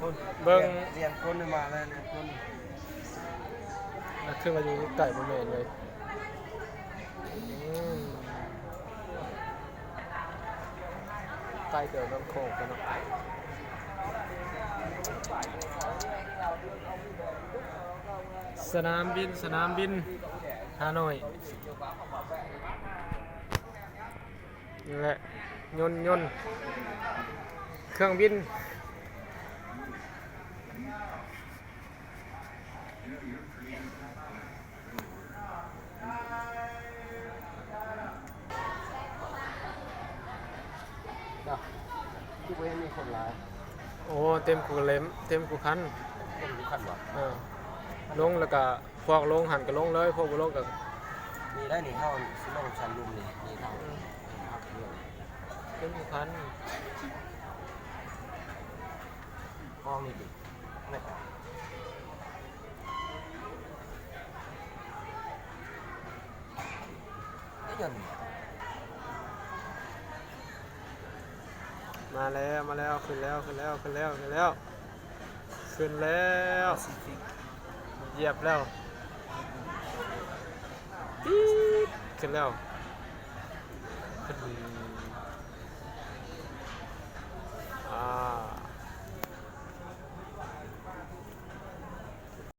ຄົນ ເບິ່ງ ລຽນຄົນມາແລ້ວ ລຽນຄົນ ນັກເຄື່ອນວ່າຢູ່ໃກ້ບໍ່ແມ່ນເລີຍ. ອືມ ໃກ້ແຖວເມືອງໂຂງພຸ້ນເນາະ. ສະໜາມບິນ ສະໜາມບິນຮ່າໂນ້ຍ. ນີ້ແຫຼະ ຍົນ ຍົນ ເຄື່ອງບິນ. ຄືບໍ່ເຫັນມີຄົນຫຼາຍ? ໂອ້ ເຕັມຄູ່ເຫຼັ້ມ ເຕັມຄູ່ຄັນ. ເຕັມຄູ່ຄັນບໍ່? ເອີ ລົງແລ້ວກະ ພວກລົງຫັ້ນກະລົງເລີຍ ພວກບໍ່ລົງກະ ນີ້ໄດ໋ນີ້ ເຮົາຊິລົງຊັ້ນລຸ່ມນີ້ ນີ້ເຮົາ ອືມ ເປັນຜູ້ພັນ ຫ້ອງນີ້ຕິ ແມ່ນບໍ່? ໄດ້ຍົນ ມາແລ້ວ ມາແລ້ວ ຂຶ້ນແລ້ວ ຂຶ້ນແລ້ວ ຂຶ້ນແລ້ວ ຂຶ້ນແລ້ວ ຂຶ້ນແລ້ວ Pacific ຢຽບແລ້ວ ປີດ ຂຶ້ນແລ້ວ ຂຶ້ນ